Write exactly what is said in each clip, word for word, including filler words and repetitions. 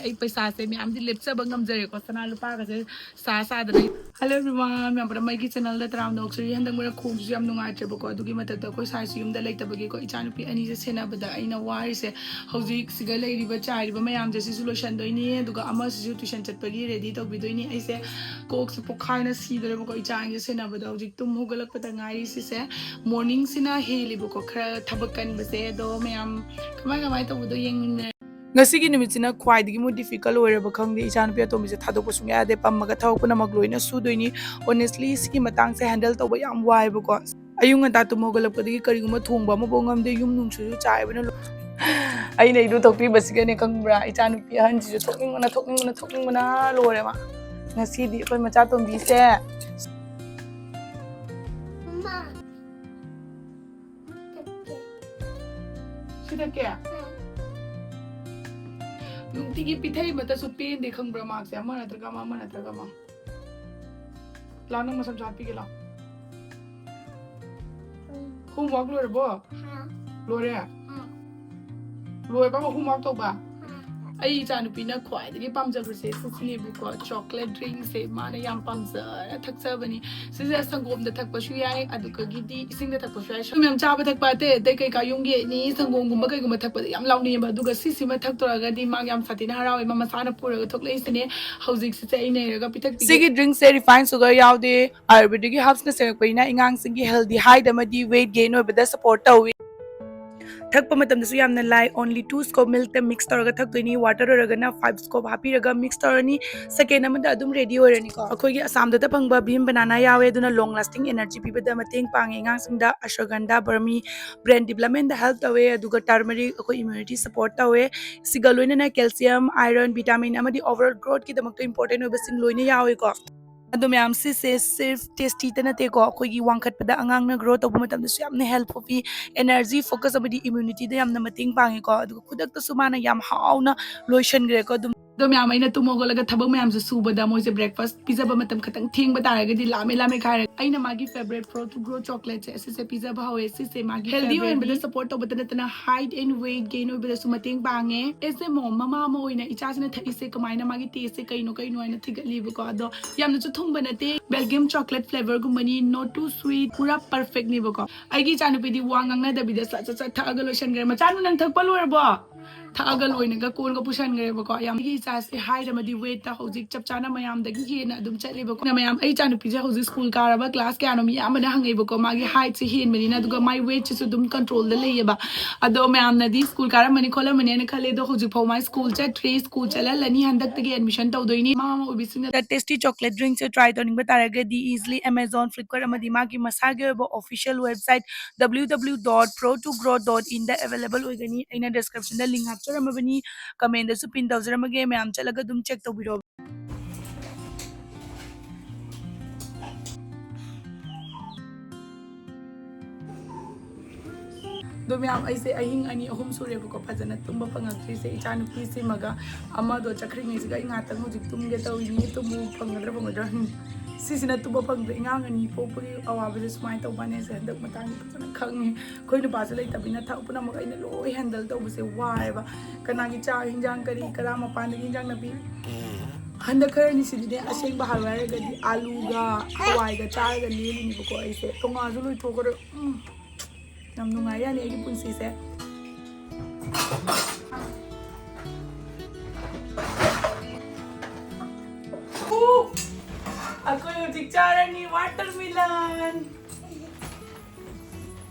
ꯑꯩ ꯄꯩꯁꯥꯁꯦ ꯃꯌꯥꯝꯗꯤ ꯂꯦꯞꯆꯕ ꯉꯝꯖꯔꯦꯀꯣ, ꯁꯅꯥ ꯂꯨꯄꯥꯒꯁꯦ ꯁꯥ ꯁꯥꯗꯅ꯫ Hello everyone, ꯃꯌꯥꯝ ꯄꯨꯝꯅꯃꯛ ꯑꯩꯒꯤ channelꯗ ꯇꯔꯥꯝꯅ ꯑꯣꯛꯆꯔꯤ꯫ ꯍꯟꯗꯛ ꯃꯔꯛ ꯈꯣꯡꯁꯤꯁꯨ ꯌꯥꯝ ꯅꯨꯡꯉꯥꯏꯇ꯭ꯔꯦꯕꯀꯣ, ꯑꯗꯨꯒꯤ ꯃꯊꯛꯇ ꯑꯩꯈꯣꯏ ꯁꯥꯏꯁꯨ ꯌꯨꯝꯗ ꯂꯩꯇꯕꯒꯤꯀꯣ, ꯏꯆꯥꯅꯨꯄꯤ ꯑꯅꯤꯁꯦ ꯁꯦꯟꯅꯕꯗ ꯑꯩꯅ ꯋꯥꯔꯤꯁꯦ꯫ ꯍꯧꯖꯤꯛ ꯁꯤꯗ ꯂꯩꯔꯤꯕ ꯆꯥꯏꯔꯤꯕ ꯃꯌꯥꯝꯁꯦ ꯁꯤꯁꯨ ꯂꯣꯏꯁꯟꯗꯣꯏꯅꯤ, ꯑꯗꯨꯒ ꯑꯃꯁꯤꯁꯨ tuition ꯆꯠꯄꯒꯤ ready ꯇꯧꯕꯤꯗꯣꯏꯅꯤ꯫ ꯑꯩꯁꯦ ꯀꯣꯛꯁꯦ ꯄꯣꯛꯈꯥꯏꯅ ꯁꯤꯗꯣꯔꯦꯕꯀꯣ, ꯏꯆꯥ ꯑꯅꯤꯁꯦ ꯁꯦꯟꯅꯕꯗ꯫ ꯍꯧꯖꯤꯛ ꯇꯨꯝ ꯍꯧꯒꯠꯂꯛꯄꯗ ꯉꯥꯏꯔꯤ꯫ ꯁꯤꯁꯦ morningꯁꯤꯅ ꯍꯦꯜꯂꯤꯕꯀꯣ ꯈꯔ ꯊꯕꯛ ꯀꯟꯕꯁꯦ꯫ ꯑꯗꯣ ꯃꯌꯥꯝ ꯀꯃꯥꯏ ꯀꯃꯥꯏ ꯇꯧꯕꯗꯣ ꯌꯦꯡꯃꯤꯟꯅꯔꯦ꯫ ꯉꯁꯤꯒꯤ ꯅꯨꯃꯤꯠꯁꯤꯅ ꯈ꯭ꯋꯥꯏꯗꯒꯤ ꯑꯃꯨꯛ difficult ꯑꯣꯏꯔꯕ ꯈꯪꯗꯦ꯫ ꯏꯆꯥꯅꯨꯄꯤ ꯑꯇꯣꯝꯕꯤꯁꯦ ꯊꯥꯗꯣꯛꯄ ꯁꯨꯡꯌꯥ ꯌꯥꯗꯦ꯫ ꯄꯝꯃꯒ ꯊꯕꯛ ꯄꯨꯝꯅꯃꯛ ꯂꯣꯏꯅ ꯁꯨꯗꯣꯏꯅꯤ꯫ Honestly, ꯁꯤꯒꯤ ꯃꯇꯥꯡꯁꯦ handle ꯇꯧꯕ ꯌꯥꯝ ꯋꯥꯏꯕꯀꯣ꯫ ꯑꯌꯨꯛ ꯉꯟꯇꯥ ꯇꯨꯝ ꯍꯧꯒꯠꯂꯛꯄꯗꯒꯤ ꯀꯔꯤꯒꯨꯝꯕ ꯊꯣꯡꯕ ꯑꯃꯐꯥꯎ ꯉꯝꯗꯦ꯫ ꯌꯨꯝ ꯅꯨꯡꯁꯤꯁꯨ ꯆꯥꯏꯕꯅ ꯂꯣꯏ-, ꯑꯩꯅ ꯏꯔꯨ ꯊꯣꯛꯄꯤꯕꯁꯤꯒꯅꯦ ꯈꯪꯕ꯭ꯔꯥ? ꯏꯆꯥꯅꯨꯄꯤ ꯑꯍꯟꯁꯤꯁꯨ ꯊꯣꯛꯅꯤꯡꯕꯅ, ꯊꯣꯛꯅꯤꯡꯕꯅ, ꯊꯣꯛꯅꯤꯡꯕꯅ ꯂꯣꯏꯔꯦ ꯃꯥ꯫ ꯉꯁꯤꯗꯤ ꯑꯩꯈꯣꯏ ꯃꯆꯥꯇꯣꯝꯕꯤꯁꯦ ꯁꯤꯗ ꯀꯦ? ꯅꯨꯡꯇꯤꯒꯤ ꯄꯤꯊꯩ ꯑꯃꯇꯁꯨ ꯄꯦꯟꯗꯦ ꯈꯪꯕ꯭ꯔꯥ? ꯃꯥꯛꯁꯦ ꯑꯃ ꯅꯠꯇ꯭ꯔꯒ ꯑꯃ, ꯑꯃ ꯅꯠꯇ꯭ꯔꯒ ꯑꯃ꯫ ꯂꯥꯎ, ꯅꯪ ꯃꯁꯝꯁꯨ ꯍꯥꯠꯄꯤꯒꯦ ꯂꯥꯎ꯫ Homework ꯂꯣꯏꯔꯕꯣ? ꯂꯣꯏꯔꯦ? ꯂꯣꯏꯔꯕ homework ꯇꯧꯕ? ꯑꯩ ꯏꯆꯥꯅꯨꯄꯤꯅ ꯈ꯭ꯋꯥꯏꯗꯒꯤ ꯄꯥꯝꯖꯕꯁꯦ ꯁꯤꯁꯤꯅꯦꯕꯀꯣ, chocolate drinkꯁꯦ ꯃꯥꯅ ꯌꯥꯝ ꯄꯥꯝꯖꯅ ꯊꯛꯆꯕꯅꯤ꯫ ꯁꯤꯁꯦ ꯁꯪꯒꯣꯝꯗ ꯊꯛꯄꯁꯨ ꯌꯥꯏ, ꯑꯗꯨꯗꯒꯤꯗꯤ ꯏꯁꯤꯡꯗ ꯊꯛꯄꯁꯨ ꯌꯥꯏ꯫ ꯁꯨꯝ ꯌꯥꯝ ꯆꯥꯕ ꯊꯛꯄ ꯑꯇꯩ ꯑꯇꯩ ꯀꯩꯀꯥ ꯌꯨꯝꯒꯤ ꯑꯦꯅꯤ ꯁꯪꯒꯣꯝꯒꯨꯝꯕ ꯀꯩꯒꯨꯝꯕ ꯊꯛꯄꯗ ꯌꯥꯝ ꯂꯥꯎꯅꯤꯡꯉꯦꯕ, ꯑꯗꯨꯒ ꯁꯤꯁꯤꯃ ꯊꯛꯇꯧꯔꯒꯗꯤ ꯃꯥ ꯌꯥꯝ ꯁꯥꯊꯤꯅ ꯍꯔꯥꯎꯋꯦ꯫ ꯃꯥ ꯃꯁꯥꯅ ꯄꯨꯔꯒ ꯊꯣꯛꯂꯛꯏꯁꯤꯅꯦ꯫ ꯍꯧꯖꯤꯛꯁꯤꯁꯦ ꯑꯩ ꯅꯩꯔꯒ ꯄꯤꯊꯛꯄꯤꯒꯦ꯫ ꯁꯤꯒꯤ drinkꯁꯦ refined sugar ꯌꯥꯎꯗꯦ, Ayurvedic herbsꯅ ꯁꯦꯝꯃꯛꯄꯅꯤꯅ ꯑꯉꯥꯡꯁꯤꯡꯒꯤ healthy height ꯑꯃꯗꯤ weight gain ꯑꯣꯏꯕꯗ support ꯇꯧꯏ꯫ ꯊꯛꯄ ꯃꯇꯝꯗꯁꯨ ꯌꯥꯝꯅ ꯂꯥꯏ꯫ Only two scoop milkꯇ mix ꯇꯧꯔꯒ ꯊꯛꯇꯣꯏꯅꯤ꯫ Water ꯑꯣꯏꯔꯒꯅ five scoop ꯍꯥꯞꯄꯤꯔꯒ mix ꯇꯧꯔꯅꯤ꯫ Second ꯑꯃꯗ ꯑꯗꯨꯝ ready ꯑꯣꯏꯔꯅꯤꯀꯣ꯫ ꯑꯩꯈꯣꯏꯒꯤ ꯑꯁꯥꯝꯗꯇ ꯐꯪꯕ bean banana ꯌꯥꯎꯋꯦ, ꯑꯗꯨꯅ long lasting energy ꯄꯤꯕꯗ ꯃꯇꯦꯡ ꯄꯥꯡꯉꯦ ꯑꯉꯥꯡꯁꯤꯡꯗ꯫ Ashwagandha ꯕ꯭ꯔꯍꯃꯤ brain developmentꯗ help ꯇꯧꯋꯦ, ꯑꯗꯨꯒ turmeric ꯑꯩꯈꯣꯏ immunity support ꯇꯧꯋꯦ꯫ ꯁꯤꯒ ꯂꯣꯏꯅꯅ calcium, iron, vitamin ꯑꯃꯗꯤ overall growthꯀꯤꯗꯃꯛꯇ important ꯑꯣꯏꯕꯁꯤꯡ ꯂꯣꯏꯅ ꯌꯥꯎꯋꯦꯀꯣ꯫ ꯑꯗꯣ ꯃꯌꯥꯝ, ꯁꯤꯁꯦ ꯁꯤꯔꯐ ꯇꯦꯁꯇꯤꯗ ꯅꯠꯇꯦꯀꯣ, ꯑꯩꯈꯣꯏꯒꯤ ꯋꯥꯡꯈꯠꯄꯗ, ꯑꯉꯥꯡꯅ grow ꯇꯧꯕ ꯃꯇꯝꯗꯁꯨ ꯌꯥꯝꯅ helpful ꯄꯤ꯫ Energy, focus ꯑꯃꯗꯤ immunityꯗ ꯌꯥꯝꯅ ꯃꯇꯦꯡ ꯄꯥꯡꯉꯦꯀꯣ꯫ ꯑꯗꯨꯒ ꯈꯨꯗꯛꯇꯁꯨ ꯃꯥꯅ ꯌꯥꯝ ꯍꯥꯎꯅ ꯂꯣꯏꯁꯟꯈ꯭ꯔꯦꯀꯣ ꯑꯗꯨꯝ꯫ ꯑꯗꯣ ꯃꯌꯥꯝ, ꯑꯩꯅ ꯇꯨꯝ ꯍꯧꯒꯠꯂꯒ ꯊꯕꯛ ꯃꯌꯥꯝꯁꯦ ꯁꯨꯕꯗ ꯃꯣꯏꯁꯦ breakfast ꯄꯤꯖꯕ ꯃꯇꯝ ꯈꯤꯇꯪ ꯊꯦꯡꯕ ꯇꯥꯔꯒꯗꯤ ꯂꯥꯝꯃꯦ ꯂꯥꯝꯃꯦ ꯈꯥꯏꯔꯒ ꯑꯩꯅ ꯃꯥꯒꯤ favourite Pro two Grow chocolate ꯁꯦ ꯑꯁꯤꯁꯦ ꯄꯤꯖꯕ ꯍꯧꯋꯦ꯫ ꯁꯤꯁꯦ ꯃꯥꯒꯤ healthy favourite ꯑꯣꯏꯕꯗ ꯅꯤ꯫ Support ꯇꯧꯕꯇ ꯅꯠꯇꯅ height and weight gain ꯑꯣꯏꯕꯗꯁꯨ ꯃꯇꯦꯡ ꯄꯥꯡꯉꯦ꯫ ꯑꯩꯁꯦ ꯃꯣꯝ ꯃꯃꯥ ꯑꯃ ꯑꯣꯏꯅ ꯏꯆꯥꯁꯤꯅ ꯊꯛꯏꯁꯦ ꯀꯃꯥꯏꯅ, ꯃꯥꯒꯤ taste ꯁꯦ ꯀꯩꯅꯣ ꯀꯩꯅꯣ ꯍꯥꯏꯅ ꯊꯤꯒꯠꯂꯤꯕꯀꯣ꯫ ꯑꯗꯣ ꯌꯥꯝꯅꯁꯨ ꯊꯨꯝꯕ ꯅꯠꯇꯦ, Belgium chocolate flavour ꯒꯨꯝꯕꯅꯤ, not too sweet, ꯄꯨꯔꯥ perfect ꯅꯦꯕꯀꯣ꯫ ꯑꯩꯒꯤ ꯏꯆꯥꯅꯨꯄꯤꯗꯤ ꯋꯥ ꯉꯥꯡꯅꯗꯕꯤꯗ ꯆꯠ ꯆꯠ ꯆꯠ ꯊꯛꯑꯒ ꯂꯣꯏꯁꯟꯈ꯭ꯔꯦ꯫ ꯃꯆꯥꯅꯨ, ꯅꯪ ꯊꯛꯄ ꯂꯣꯏꯔꯕꯣ? ꯊꯛꯑꯒ ꯂꯣꯏꯅꯒ ꯀꯣꯟꯒ ꯄꯨꯁꯟꯈ꯭ꯔꯦꯕꯀꯣ꯫ ꯌꯥꯝ, ꯑꯩꯒꯤ ꯏꯆꯥꯁꯦ height ꯑꯃꯗꯤ weight ꯇ ꯍꯧꯖꯤꯛ ꯆꯞ ꯆꯥꯅ ꯃꯌꯥꯝꯗꯒꯤ ꯍꯦꯟꯅ ꯑꯗꯨꯝ ꯆꯠꯂꯦꯕꯀꯣ꯫ ꯑꯗꯨꯅ ꯃꯌꯥꯝ, ꯑꯩ ꯏꯆꯥꯅꯨꯄꯤꯁꯦ ꯍꯧꯖꯤꯛ school ꯀꯥꯔꯕ class ꯀꯌꯥꯅꯣ ꯃꯤ ꯑꯌꯥꯝꯕꯅ ꯍꯪꯉꯦꯕꯀꯣ꯫ ꯃꯥꯒꯤ height ꯁꯦ ꯍꯦꯟꯕꯅꯤꯅ, ꯑꯗꯨꯒ ꯃꯥꯏ weight ꯁꯤꯁꯨ ꯑꯗꯨꯝ control ꯗ ꯂꯩꯌꯦꯕ꯫ ꯑꯗꯣ ꯃꯌꯥꯝꯅꯗꯤ school ꯀꯥꯔꯝꯃꯅꯤ ꯈꯣꯠꯂꯝꯃꯅꯤ ꯍꯥꯏꯅ ꯈꯜꯂꯦ, ꯑꯗꯣ ꯍꯧꯖꯤꯛ ꯐꯥꯎ ꯃꯥ school ꯆꯠꯇ꯭ꯔꯤ꯫ School ꯆꯠꯍꯜꯂꯅꯤ, ꯍꯟꯗꯛꯇꯒꯤ admission ꯇꯧꯗꯣꯏꯅꯤ꯫ ꯃꯃꯥ ꯑꯃ ꯑꯣꯏꯕꯤꯁꯤꯡꯅ Tasty chocolate drink ꯁꯦ try ꯇꯧꯅꯤꯡꯕ ꯇꯥꯔꯒꯗꯤ easily Amazon, Flipkart ꯑꯃꯗꯤ ꯃꯥꯒꯤ ꯃꯁꯥꯒꯤ ꯑꯣꯏꯕ official website W W W dot pro two grow dot in the available ꯑꯣꯏꯒꯅꯤ꯫ ꯑꯩꯅ description ꯗ link ꯍꯥꯞꯆꯔꯝꯃꯕꯅꯤ, comment ꯗꯁꯨ pin ꯇꯧꯖꯔꯝꯃꯒꯦ, ꯃꯌꯥꯝ ꯆꯠꯂꯒ ꯑꯗꯨꯝ check ꯇꯧꯕꯤꯔꯣ꯫ ꯑꯗꯣ ꯃꯌꯥꯝ, ꯑꯩꯁꯦ ꯑꯍꯤꯡ ꯑꯅꯤ ꯑꯍꯨꯝ ꯁꯨꯔꯦꯕꯀꯣ ꯐꯖꯅ ꯇꯨꯝꯕ ꯐꯪꯉꯛꯇ꯭ꯔꯤꯁꯦ꯫ ꯏꯆꯥꯅꯨꯄꯤꯁꯤꯃꯒ ꯑꯃꯗꯣ ꯆꯠꯈ꯭ꯔꯤꯉꯩꯁꯤꯒ ꯑꯩ ꯉꯥꯛꯇꯪ ꯍꯧꯖꯤꯛ ꯇꯨꯝꯒꯦ ꯇꯧꯔꯤꯅꯤ꯫ ꯇꯨꯝꯕ ꯐꯪꯒꯗ꯭ꯔꯥ ꯐꯪꯒꯗ꯭ꯔꯥ? ꯎꯝ꯫ ꯁꯤꯁꯤꯅ ꯇꯨꯝꯕ ꯐꯪꯗ꯭ꯔꯦ꯫ ꯑꯉꯥꯡ ꯑꯅꯤ ꯄꯣꯛꯄꯒꯤ ꯑꯋꯥꯕꯁꯦ ꯁꯨꯃꯥꯏꯅ ꯇꯧꯕꯅꯦꯁꯦ ꯍꯟꯗꯛ ꯃꯇꯥꯡꯁꯦ ꯐꯖꯅ ꯈꯪꯉꯦ꯫ ꯑꯩꯈꯣꯏ ꯅꯨꯄꯥꯁꯨ ꯂꯩꯇꯕꯅꯤꯅ ꯊꯕꯛ ꯄꯨꯝꯅꯃꯛ ꯑꯩꯅ ꯂꯣꯏ handle ꯇꯧꯕꯁꯦ ꯋꯥꯏꯑꯦꯕ꯫ ꯀꯅꯥꯒꯤ ꯆꯥꯛ ꯍꯤꯟꯖꯥꯡ ꯀꯔꯤ ꯀꯔꯥ, ꯃꯄꯥꯟꯗꯒꯤ ꯍꯤꯟꯖꯥꯡ ꯅꯥꯄꯤ꯫ ꯍꯟꯗꯛ ꯈꯔꯅꯤꯁꯤꯗꯤꯅꯦ, ꯑꯁꯦꯡꯕ ꯍꯥꯏꯔꯨ ꯍꯥꯏꯔꯒꯗꯤ ꯑꯥꯂꯨꯒ ꯍꯋꯥꯏꯒ ꯆꯥꯔꯒ ꯂꯦꯜꯂꯤꯅꯦꯕꯀꯣ ꯑꯩꯁꯦ꯫ ꯇꯣꯉꯥꯟꯁꯨ ꯂꯣꯏꯊꯣꯛꯈ꯭ꯔꯦ꯫ ꯎꯝ꯫ ꯌꯥꯝ ꯅꯨꯡꯉꯥꯏ ꯌꯥꯅꯤ ꯑꯩꯒꯤ ꯄꯨꯟꯁꯤꯁꯦ꯫ ꯎ! ꯑꯩꯈꯣꯏ ꯍꯧꯖꯤꯛ ꯆꯥꯔꯅꯤ watermelon꯫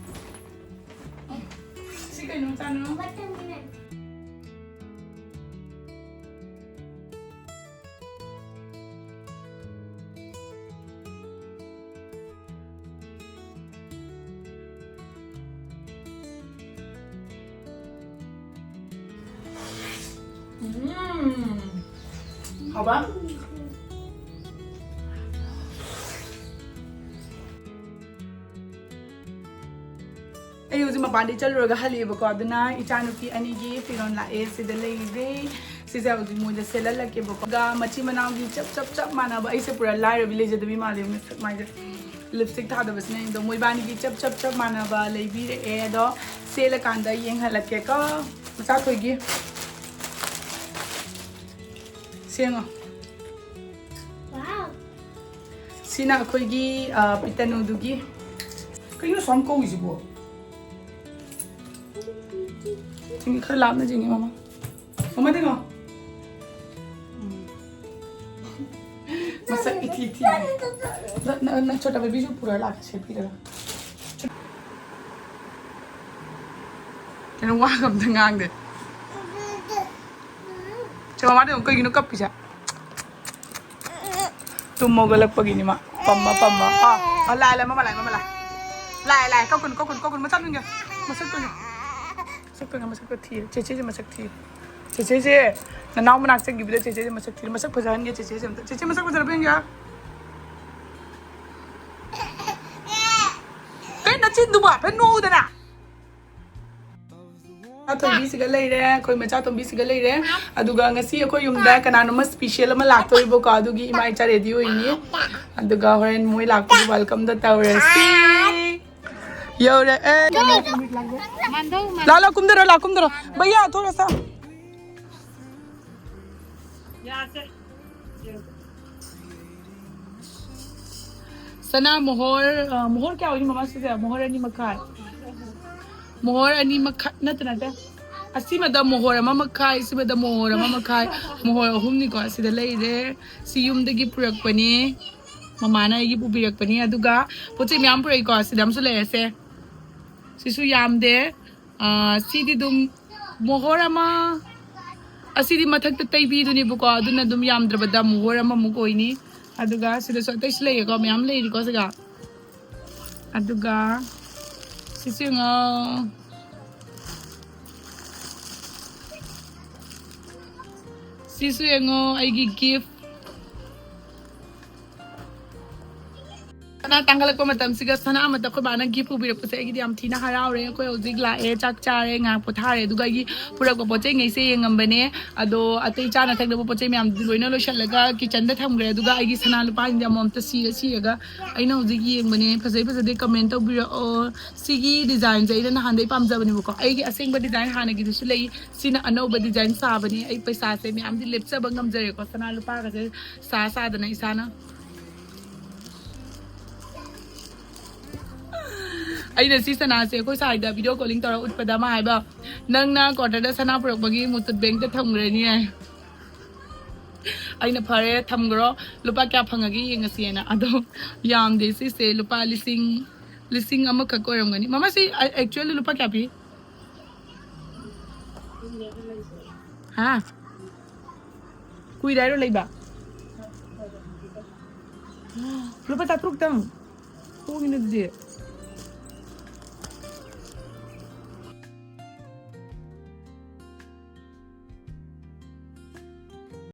ꯁꯤ ꯀꯩꯅꯣ ꯆꯥꯅꯣ? ꯎꯝ. ꯍꯥꯎꯕ? ꯑꯩ ꯍꯧꯖꯤꯛ ꯃꯄꯥꯟꯗꯒꯤ ꯆꯠꯂꯨꯔꯒ ꯍꯜꯂꯛꯑꯦꯕꯀꯣ, ꯑꯗꯨꯅ ꯏꯆꯥꯅꯨꯄꯤ ꯑꯅꯤꯒꯤ ꯐꯤꯔꯣꯜ ꯂꯥꯛꯑꯦ, ꯁꯤꯗ ꯂꯩꯔꯦ꯫ ꯁꯤꯁꯦ ꯍꯧꯖꯤꯛ ꯃꯣꯏꯗ ꯁꯦꯠꯍꯜꯂꯛꯀꯦꯕꯀꯣ꯫ ꯑꯗꯨꯒ ꯃꯆꯤꯟ ꯃꯅꯥꯎꯒꯤ ꯆꯞ ꯆꯞ ꯆꯞ ꯃꯥꯟꯅꯕ, ꯑꯩꯁꯦ ꯄꯨꯔꯥ ꯂꯥꯏꯔꯕꯤ ꯂꯩꯖꯗꯕꯤ ꯃꯥꯜꯂꯦ ꯃꯁꯛ ꯃꯥꯏꯁꯦ꯫ ꯂꯤꯞꯁꯇꯤꯛ ꯊꯥꯗꯕꯁꯤꯅ ꯑꯩꯗꯣ ꯃꯣꯏꯕꯥꯅꯤꯒꯤ ꯆꯞ ꯆꯞ ꯆꯞ ꯃꯥꯟꯅꯕ ꯂꯩꯕꯤꯔꯛꯑꯦ꯫ ꯑꯗꯣ ꯁꯦꯠꯂꯀꯥꯟꯗ ꯌꯦꯡꯍꯜꯂꯛꯀꯦꯀꯣ꯫ ꯃꯆꯥꯊꯣꯏꯒꯤ ꯁꯦꯡꯉꯣ꯫ ꯁꯤꯅ ꯑꯩꯈꯣꯏꯒꯤ, ꯑ, ꯄꯤꯇꯅꯨꯗꯨꯒꯤ꯫ ꯀꯩꯅꯣ ꯁꯨꯝ ꯀꯧꯏꯁꯤꯕꯣ? ꯆꯤꯡꯉꯤ, ꯈꯔ ꯂꯥꯞꯅ ꯆꯤꯡꯉꯤ, ꯃꯃꯥ꯫ ꯃꯃꯥ, ꯇꯤꯡꯉꯣ꯫ ꯃꯁꯛ ꯏꯊꯤ ꯊꯤ꯫ ꯅ, ꯅ, ꯅ ꯆꯣꯇꯥ ꯕꯦꯕꯤꯁꯨ ꯄꯨꯔ ꯂꯥꯛꯀꯦ, ꯁꯦꯠꯄꯤꯔꯒ꯫ ꯀꯩꯅꯣ, ꯋꯥꯒ ꯑꯝꯇ ꯉꯥꯡꯗꯦ꯫ ꯆꯦ ꯃꯃꯥꯗꯤ ꯑꯃꯨꯛ ꯀꯩꯒꯤꯅꯣ ꯀꯞꯄꯤꯁꯦ? ꯇꯨꯝ ꯍꯧꯒꯠꯂꯛꯄꯒꯤꯅꯤ ꯃꯥ꯫ ꯄꯝꯃ, ꯄꯝꯃ꯫ ꯑꯥ, ꯑꯥ, ꯂꯥꯛꯑꯦ, ꯂꯥꯛꯑꯦ, ꯃꯃꯥ ꯂꯥꯛꯑꯦ, ꯃꯃꯥ ꯂꯥꯛꯑꯦ꯫ ꯂꯥꯛꯑꯦ, ꯂꯥꯛꯑꯦ, ꯀꯞꯀꯅꯨ, ꯀꯞꯀꯅꯨ, ꯀꯞꯀꯅꯨ, ꯃꯆꯥ ꯅꯨꯡꯉꯥꯏ꯫ ꯃꯁꯛꯇꯨꯅꯦ꯫ ꯃꯁꯛꯇꯨꯅꯦ, ꯃꯁꯛꯇꯣ ꯊꯤꯔꯦ꯫ ꯆꯦꯆꯦꯁꯦ ꯃꯁꯛ ꯊꯤꯔꯦ꯫ ꯆꯦꯆꯦꯁꯦ ꯅꯅꯥꯎ ꯃꯅꯥꯛ ꯆꯪꯈꯤꯕꯗ ꯆꯦꯆꯦꯁꯦ ꯃꯁꯛ ꯊꯤꯔꯦ꯫ ꯃꯁꯛ ꯐꯖꯍꯟꯒꯦ ꯆꯦꯆꯦꯁꯦ ꯑꯝꯇ꯫ ꯆꯦꯆꯦ ꯃꯁꯛ ꯐꯖꯔꯕ ꯌꯦꯡꯒꯦ꯫ ꯀꯩ ꯅꯆꯤꯟꯗꯨꯕꯣ? ꯍꯥꯏꯐꯦꯠ ꯅꯣꯛꯎꯗꯅ꯫ ꯃꯆꯥꯇꯣꯝꯕꯤꯁꯤꯒ ꯂꯩꯔꯦ, ꯑꯩꯈꯣꯏ ꯃꯆꯥꯇꯣꯝꯕꯤꯁꯤꯒ ꯂꯩꯔꯦ꯫ ꯑꯗꯨꯒ ꯉꯁꯤ ꯑꯩꯈꯣꯏ ꯌꯨꯝꯗ ꯀꯅꯥꯅꯣꯝꯃ special ꯑꯃ ꯂꯥꯛꯇꯣꯔꯤꯕꯀꯣ, ꯑꯗꯨꯒꯤ ꯏꯃꯥ ꯏꯆꯥ ready ꯑꯣꯏꯅꯤ꯫ ꯑꯗꯨꯒ ꯍꯣꯔꯦꯟ ꯃꯣꯏ ꯂꯥꯛꯄꯒꯤ welcome ꯗ ꯇꯧꯔꯁꯤ꯫ ꯌꯧꯔꯛꯑꯦ꯫ ꯂꯥꯛꯑꯣ, ꯂꯥꯛꯑꯣ, ꯀꯨꯝꯗꯔꯣ, ꯂꯥꯛꯑꯣ, ꯀꯨꯝꯗꯔꯣ꯫ ꯚꯩꯌꯥ, ꯊꯣꯛꯂꯛꯑꯣ꯫ ꯁꯅꯥ ꯃꯣꯍꯣꯔ, ꯑ, ꯃꯣꯍꯣꯔ ꯀꯌꯥ ꯑꯣꯏꯅꯤ ꯃꯃꯥ ꯁꯤꯁꯦ? ꯃꯣꯍꯣꯔ ꯑꯅꯤ ꯃꯈꯥꯏ꯫ ꯃꯣꯍꯣꯔ ꯑꯅꯤ ꯃꯈꯥꯏ, ꯅꯠꯇꯦ, ꯅꯠꯇꯦ꯫ ꯑꯁꯤꯃꯗ ꯃꯣꯍꯣꯔ ꯑꯃ ꯃꯈꯥꯏ, ꯁꯤꯃꯗ ꯃꯣꯍꯣꯔ ꯑꯃ ꯃꯈꯥꯏ, ꯃꯣꯍꯣꯔ ꯑꯍꯨꯝꯅꯤꯀꯣ ꯑꯁꯤꯗ ꯂꯩꯔꯦ꯫ ꯁꯤ ꯌꯨꯝꯗꯒꯤ ꯄꯨꯔꯛꯄꯅꯦ꯫ ꯃꯃꯥꯅ ꯑꯩꯒꯤ ꯄꯨꯕꯤꯔꯛꯄꯅꯤ꯫ ꯑꯗꯨꯒ ꯄꯣꯠ ꯆꯩ ꯃꯌꯥꯝ ꯄꯨꯔꯛꯏꯀꯣ꯫ ꯁꯤꯗ ꯑꯃꯁꯨ ꯂꯩꯔꯦꯁꯦ꯫ ꯁꯤꯁꯨ ꯌꯥꯝꯗꯦ꯫ ꯑ, ꯁꯤꯗꯤ ꯑꯗꯨꯝ ꯃꯣꯍꯣꯔ ꯑꯃ, ꯑꯁꯤꯗꯤ ꯃꯊꯛꯇ ꯇꯩꯕꯤꯗꯨꯅꯦꯕꯀꯣ, ꯑꯗꯨꯅ ꯑꯗꯨꯝ ꯌꯥꯝꯗ꯭ꯔꯕꯗ ꯃꯣꯍꯣꯔ ꯑꯃꯃꯨꯛ ꯑꯣꯏꯅꯤ꯫ ꯑꯗꯨꯒ ꯁꯤꯗꯁꯨ ꯑꯇꯩꯁꯨ ꯂꯩꯌꯦꯀꯣ, ꯃꯌꯥꯝ ꯂꯩꯔꯤꯀꯣ ꯁꯤꯒ꯫ ꯑꯗꯨꯒ ꯁꯤꯁꯨ ꯌꯦꯡꯉꯣ꯫ ꯁꯤꯁꯨ ꯌꯦꯡꯉꯣ, ꯑꯩꯒꯤ gift꯫ ꯁꯅꯥ ꯇꯥꯡꯈꯠꯂꯛꯄ ꯃꯇꯝꯁꯤꯒ ꯁꯅꯥ ꯑꯃꯠꯇ ꯑꯩꯈꯣꯏ ꯕꯥꯅ ꯒꯤꯐ ꯄꯨꯕꯤꯔꯛꯄꯁꯦ ꯑꯩꯒꯤꯗꯤ ꯌꯥꯝ ꯊꯤꯅ ꯍꯔꯥꯎꯔꯦ꯫ ꯑꯩꯈꯣꯏ ꯍꯧꯖꯤꯛ ꯂꯥꯛꯑꯦ, ꯆꯥꯛ ꯆꯥꯔꯦ, ꯉꯥꯏꯍꯥꯛ ꯄꯣꯊꯥꯔꯦ, ꯑꯗꯨꯒ ꯑꯩꯒꯤ ꯄꯨꯔꯛꯄ ꯄꯣꯠ ꯆꯩꯉꯩꯁꯦ ꯌꯦꯡꯉꯝꯕꯅꯦ꯫ ꯑꯗꯣ ꯑꯇꯩ ꯆꯥꯅ ꯊꯛꯅꯕ ꯄꯣꯠ ꯆꯩ ꯃꯌꯥꯝꯗꯨꯗꯤ ꯂꯣꯏꯅ ꯂꯣꯏꯁꯤꯜꯂꯒ ꯀꯤꯆꯟꯗ ꯊꯝꯈ꯭ꯔꯦ꯫ ꯑꯗꯨꯒ ꯑꯩꯒꯤ ꯁꯅꯥ ꯂꯨꯄꯥꯁꯤꯡꯁꯦ ꯑꯃꯃꯝꯇ ꯁꯤꯔ ꯁꯤꯔꯒ ꯑꯩꯅ ꯍꯧꯖꯤꯛ ꯌꯦꯡꯕꯅꯦ꯫ ꯐꯖꯩ ꯐꯖꯗꯦ ꯀꯃꯦꯟ ꯇꯧꯕꯤꯔꯛꯑꯣ꯫ ꯁꯤꯒꯤ ꯗꯤꯖꯥꯏꯟꯁꯦ ꯑꯩꯅ ꯅꯍꯥꯟꯗꯩ ꯄꯥꯝꯖꯕꯅꯦꯕꯀꯣ꯫ ꯑꯩꯒꯤ ꯑꯁꯦꯡꯕ ꯗꯤꯖꯥꯏꯟ ꯍꯥꯟꯅꯒꯤꯗꯨꯁꯨ ꯂꯩ꯫ ꯁꯤꯅ ꯑꯅꯧꯕ ꯗꯤꯖꯥꯏꯟ ꯁꯥꯕꯅꯦ꯫ ꯑꯩ ꯄꯩꯁꯥꯁꯦ ꯃꯌꯥꯝꯗꯤ ꯂꯦꯞꯆꯕ ꯉꯝꯖꯔꯦꯀꯣ ꯁꯅꯥ ꯂꯨꯄꯥꯒꯁꯦ ꯁꯥ ꯁꯥꯗꯅ ꯏꯁꯥꯅ꯫ ꯑꯩꯅ ꯁꯤ ꯁꯅꯥꯁꯦ ꯑꯩꯈꯣꯏ ꯁꯥꯏꯗ ꯚꯤꯗꯤꯑꯣ ꯀꯣꯂꯤꯡ ꯇꯧꯔ ꯎꯠꯄꯗ ꯃꯥ ꯍꯥꯏꯕ, "ꯅꯪꯅ ꯀ꯭ꯋꯥꯇꯔꯗ ꯁꯅꯥ ꯄꯨꯔꯛꯄꯒꯤ ꯃꯨꯇꯨꯠ ꯕꯦꯡꯛꯇ ꯊꯝꯈ꯭ꯔꯅꯤ" ꯍꯥꯏ꯫ ꯑꯩꯅ, "ꯐꯔꯦ, ꯊꯝꯈ꯭ꯔꯣ, ꯂꯨꯄꯥ ꯀꯌꯥ ꯐꯪꯉꯒꯦ ꯌꯦꯡꯉꯁꯤꯅ"꯫ ꯑꯗꯣ ꯌꯥꯝꯗꯦ ꯁꯤꯁꯦ, ꯂꯨꯄꯥ ꯂꯤꯁꯤꯡ, ꯂꯤꯁꯤꯡ ꯑꯃꯈꯛ ꯑꯣꯏꯔꯝꯒꯅꯤ꯫ ꯃꯃꯥ, ꯁꯤ ꯑ-, actually ꯂꯨꯄꯥ ꯀꯌꯥ ꯄꯤ? ꯍꯥ? ꯀꯨꯏꯔꯦ ꯍꯥꯏꯔꯣ ꯂꯩꯕ? ꯂꯨꯄꯥ ꯆꯥꯇ꯭ꯔꯨꯛꯇꯪ? ꯍꯣꯡꯉꯤꯅꯦ ꯑꯗꯨꯗꯤ꯫